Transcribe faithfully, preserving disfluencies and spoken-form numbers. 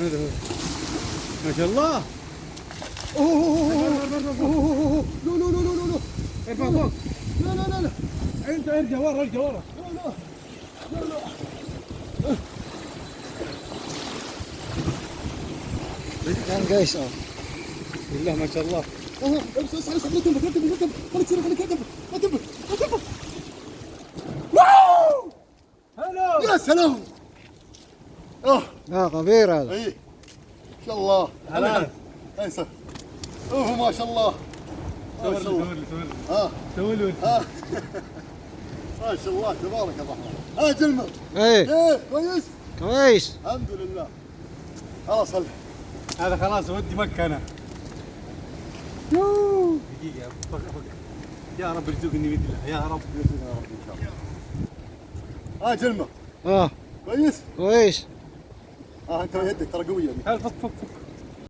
هذا هو. ما شاء الله. أوه، أوه، أوه، أوه. أوه، أوه، أوه، أوه. لا، لا، لا، لا، لا، لا. ارفع فوق. لا، لا، لا، لا. انت ارجع ورا، ارجع ورا. لا، لا. لا، لا. كان قيس، آه. بسم الله ما شاء الله. أها، بس، بس، بس، لا تنبك، لا تنبك، لا تنبك. خليك تشيل، خليك لا تنبك، لا تنبك، لا تنبك. واو! هلا. يا سلام. اه. لا، كبير هذا. ايه. ما شاء الله. هلا. ايسر. اوه، ما شاء الله. ما شاء الله. صور لي، صور لي. اه. صور لي. اه. ما شاء الله، تبارك الرحمن. ها جلمة. ايه. ايه، كويس؟ كويس. الحمد لله. خلاص، هلا. هذا خلاص، ودي مكة انا. يوه. دقيقة، فك، فك. يا رب ارزقني مثله، يا رب. يرزقنا يا رب ان شاء الله. ها جلمة. اه. كويس؟ كويس. اه، انت يدك ترى قوية. هل فك، فك، فك.